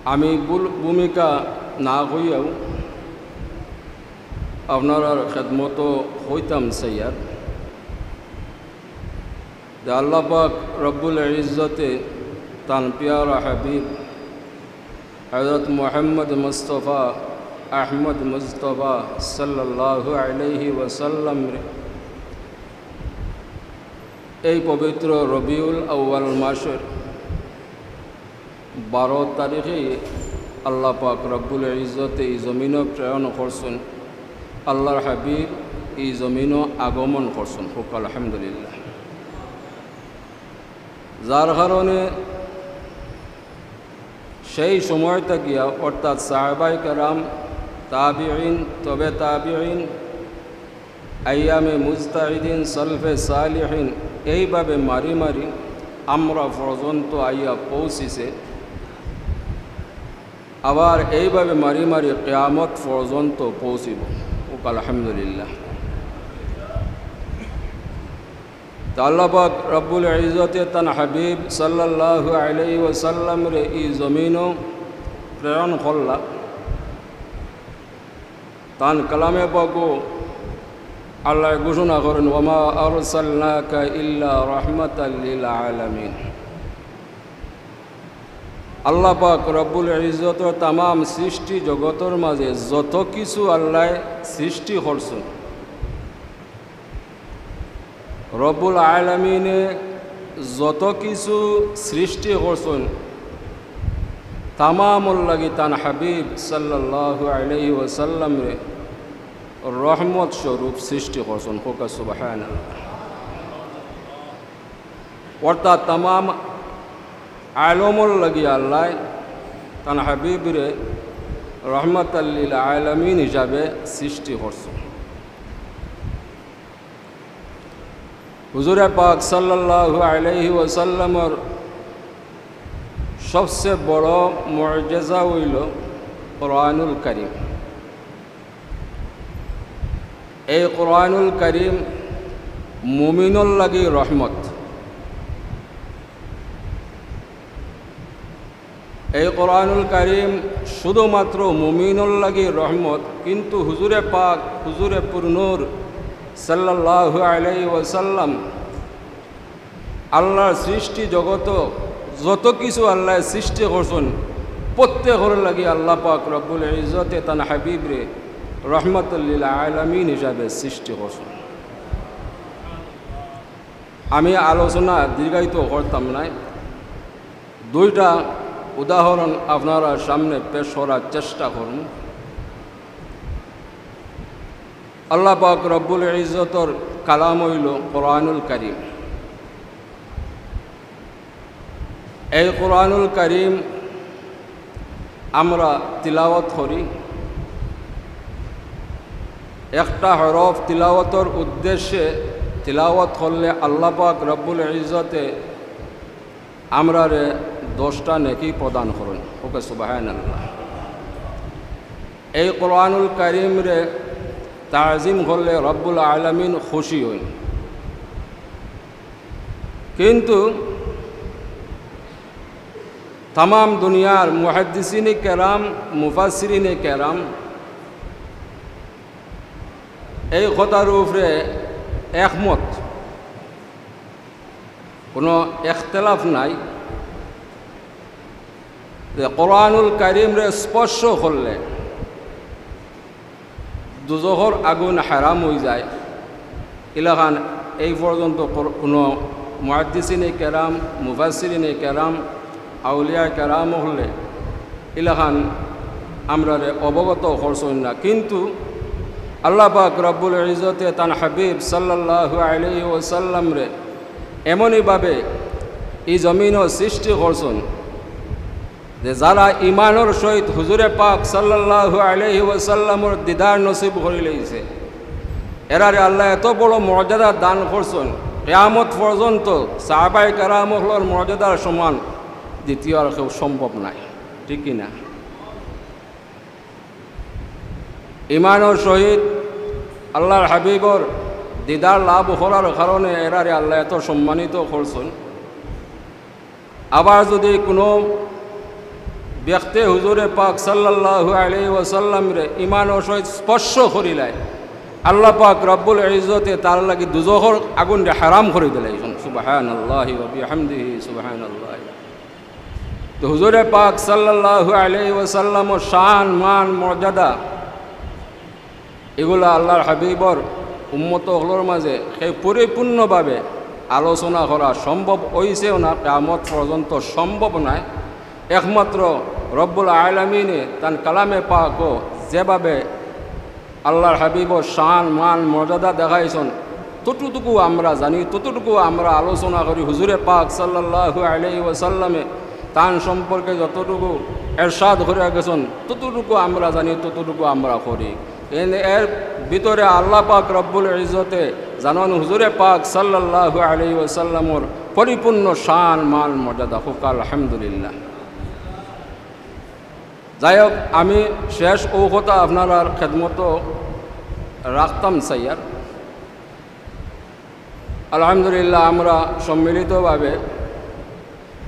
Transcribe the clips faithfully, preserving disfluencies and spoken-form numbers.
আমি ভুল ভূমিকা না কইয়াউ আপনারার খেদমতো কইতাম চাইয়ার যে আল্লাহ পাক রব্বুল ইজ্জতে তান পিয়ারা হাবিব হযরত মুহাম্মদ মুস্তফা আহমদ মুস্তফা সাল্লাল্লাহু আলাইহি ওয়াসাল্লামরে এই পবিত্র রবিউল আউয়াল মাসর বারো তারিখে আল্লাহ পাক রব্বুল ইজ্জতে ই জমিনো প্রেরণ করছইন। আল্লাহর হাবিব ই জমিনো আগমন করছইন। কউক্কা আলহামদুলিল্লাহ। যার কারণে সেই সময় থাকিয়া অর্থাৎ সাহাবায়ে কেরাম, তাবিঈন, তবে তাবিঈন, আইয়ামে মুজতাহিদিন, সলফে সালিহিন, এইভাবে মারি মারি আমরা পর্যন্ত আইয়া পৌঁছিছে। আবার এইভাবে মারি মারি কিয়ামত পর্যন্ত পৌঁছিবো। কউক্কা আলহামদুলিল্লাহ। তে আল্লাহ পাক রব্বুল ইজ্জতে তান হাবিব সাল্লাল্লাহু আলাইহি ওয়াসাল্লামরে ই জমিনো প্রেরণ করলা। তান কালামে পাকো আল্লায় ঘোষণা করইন, "ওয়ামা আরসালনাকা ইল্লা রাহমাতাল লিল আলামিন।" আল্লাহ পাক রব্বুল ইজ্জতর তামাম সৃষ্টি জগতর মাঝে যত কিছু আল্লায় সৃষ্টি করছইন, রব্বুল আলামিনে যত কিছু সৃষ্টি করছইন, তামামর লাগি তান হাবিব সাল্লাল্লাহু আলাইহি ওয়াসাল্লামরে রহমত স্বরূপ সৃষ্টি করছইন। কউক্কা সুবহানাল্লাহ। অর্থাৎ তামাম আলমর লাগি আল্লায় তান হাবিবরে রহমাতাল লিল আলামিন হিসাবে সৃষ্টি করছইন। হুজুরে পাক সাল্লাল্লাহু আলাইহি ওয়াসাল্লামর সবচে বড় মুজিজা অইলো কোরআনুল কারীম। এই কোরআনুল কারীম মুমিনর লাগি রহমত। এই কোরআনুল কারীম শুধুমাত্র মুমিনর লাগি রহমত, কিন্তু হুজুরে পাক, হুজুরে পুরনূর সাল্লাল্লাহু আলাইহি ওয়াসাল্লাম আল্লাহর সৃষ্টি জগত যত কিছু আল্লায় সৃষ্টি করছইন, প্রত্যেকর লাগি আল্লাহ পাক রব্বুল ইজ্জতে তান হাবিবরে রহমাতুল লিল আলামিন হিসাবে সৃষ্টি করছইন। আমি আলোচনা দীর্ঘায়িত করতাম নায়, দুইটা উদাহরণ আপনারার সামনে পেশ করার চেষ্টা করমু। আল্লাহ পাক রব্বুল ইজ্জতর কালাম অইলো কোরআনুল কারীম। এই কোরআনুল কারীম আমরা তিলাওয়াত করি। একটা হরফ তিলাওয়াতর উদ্দেশ্যে তিলাওয়াত করলে আল্লাহ পাক রব্বুল ইজ্জতে আমরারে দশটা নেকি প্রদান করইন। কউক্কা সুবহানাল্লাহ। এই কোরআনুল কারীমরে তাজিম করলে রব্বুল আলামিন খুশি অইন। কিন্তু তামাম দুনিয়ার মুহাদ্দিসিনে কেরাম, মুফাসসিরিনে কেরাম এই কথার উপরে একমত, কোনো ইখতিলাফ নাই যে কোরআনুল কারীমরে স্পর্শ করলে দুজখর আগুন হারাম অইযায়। ইলাখান এই পর্যন্ত কর-, কোনো মুহাদ্দিসিনে কেরাম, মুফাসসিরিনে কেরাম, আউলিয়া কেরাম অকলে ইলাখান আমরারে অবগত করছইন না। কিন্তু আল্লাহ পাক রব্বুল ইজ্জতে তান হাবিব সাল্লাল্লাহু আলাইহি ওয়াসাল্লামরে এমনইভাবে ই জমিনো সৃষ্টি করছইন যে যারা ইমানর সহিত হুজুরে পাক সাল্লাল্লাহু আলাইহি ওয়াসাল্লামর দিদার নসিব করিলাইছে, এরারে আল্লায় এত বড় মর্যাদা দান করছইন, কিয়ামত পর্যন্ত সাহাবায়ে কেরাম অকলর মর্যাদার সমান দ্বিতীয় আর কেউ সম্ভব নায়, ঠিক কি না? ইমানর সহিত আল্লাহর হাবিবর দিদার লাভ করার কারণে এরারে আল্লায় এত সম্মানিত করছইন। আবার যদি কোনো ব্যক্তি হুজুরে পাক সাল্লাল্লাহু আলাইহি ওয়াসাল্লামরে ইমানর সহিত স্পর্শ করিলায়, আল্লাহ পাক রব্বুল ইজ্জতে তার লাগি দুজখর আগুনরে হারাম করি দিলাইছইন। সুবহানাল্লাহি ওয়া বিহামদিহি, সুবহানাল্লাহ। তো হুজুরে পাক সাল্লাল্লাহু আলাইহি ওয়াসাল্লামর শান, মান, মর্যাদা ইগুলা আল্লাহর হাবিবর উম্মত অকলর মাঝে সেই পরিপূর্ণভাবে আলোচনা করা সম্ভব অইছেও না, কিয়ামত পর্যন্ত সম্ভব নায়। একমাত্র রব্বুল আলামিনে তান কালামে পাকো যেভাবে আল্লাহর হাবিবর শান, মান, মর্যাদা দেখাইছইন, ততটুকু আমরা জানি, ততটুকু আমরা আলোচনা করি। হুজুরে পাক সাল্লাল্লাহু আলাইহি ওয়াসাল্লামে তান সম্পর্কে যতটুকু এরশাদ করিয়া গেছইন, ততটুকু আমরা জানি, ততটুকু আমরা করি। এন-, এর ভিতরে আল্লাহ পাক রব্বুল ইজ্জতে জানইন হুজুরে পাক সাল্লাল্লাহু আলাইহি ওয়াসাল্লামর পরিপূর্ণ শান, মান, মর্যাদা। কউক্কা আলহামদুলিল্লাহ। যাই হোক, আমি শেষ অউ কথা আপনারার খেদমতো রাখতাম চাইয়ার। আলহামদুলিল্লাহ, আমরা সম্মিলিতভাবে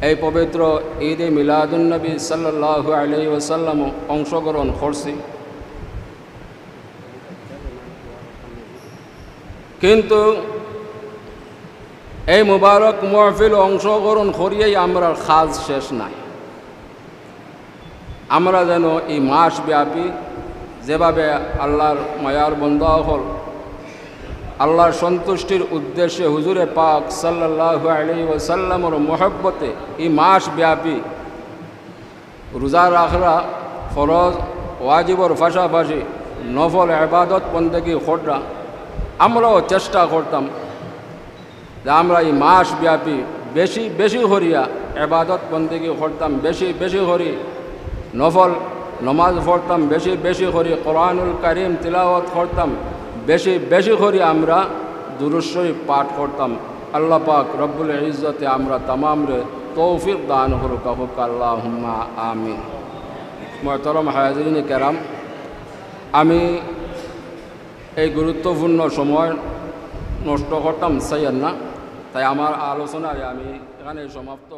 এই পবিত্র ঈদে মিলাদুন্নবী সাল্লাল্লাহু আলাইহি ওয়াসাল্লামও অংশগ্রহণ করছি। কিন্তু এই মুবারক মাহফিল অংশগ্রহণ করিয়াই আমরার কাজ শেষ নায়। আমরা যেন এই মাস ব্যাপী যেভাবে আল্লাহর মায়ার বন্দা অকল আল্লাহর সন্তুষ্টির উদ্দেশ্যে হুজুরে পাক সাল্লাল্লাহু আলাইহি ওয়াসাল্লামর মহব্বতে এই মাস ব্যাপী রোজা রাখরা, ফরজ ওয়াজিবর পাশাপাশি নফল ইবাদত বন্দেগি কররা, আমরাও চেষ্টা করতাম যে আমরা এই মাস ব্যাপী বেশি বেশি করিয়া ইবাদত বন্দেগি করতাম, বেশি বেশি করি নফল নমাজ পড়তাম, বেশি বেশি করি কোরআনুল কারীম তিলাওয়াত করতাম, বেশি বেশি করি আমরা দুরূদ শরীফ পাঠ করতাম। আল্লাহ পাক রব্বুল ইজ্জতে আমরা তামামরে তৌফিক দান করুক্কা, কউক্কা আল্লাহুম্মা আমিন। মুহতারাম হাজিরিনে কেরাম, আমি এই গুরুত্বপূর্ণ সময় নষ্ট করতাম চাইয়ার না, তাই আমার আলোচনারে আমি এখানে সমাপ্ত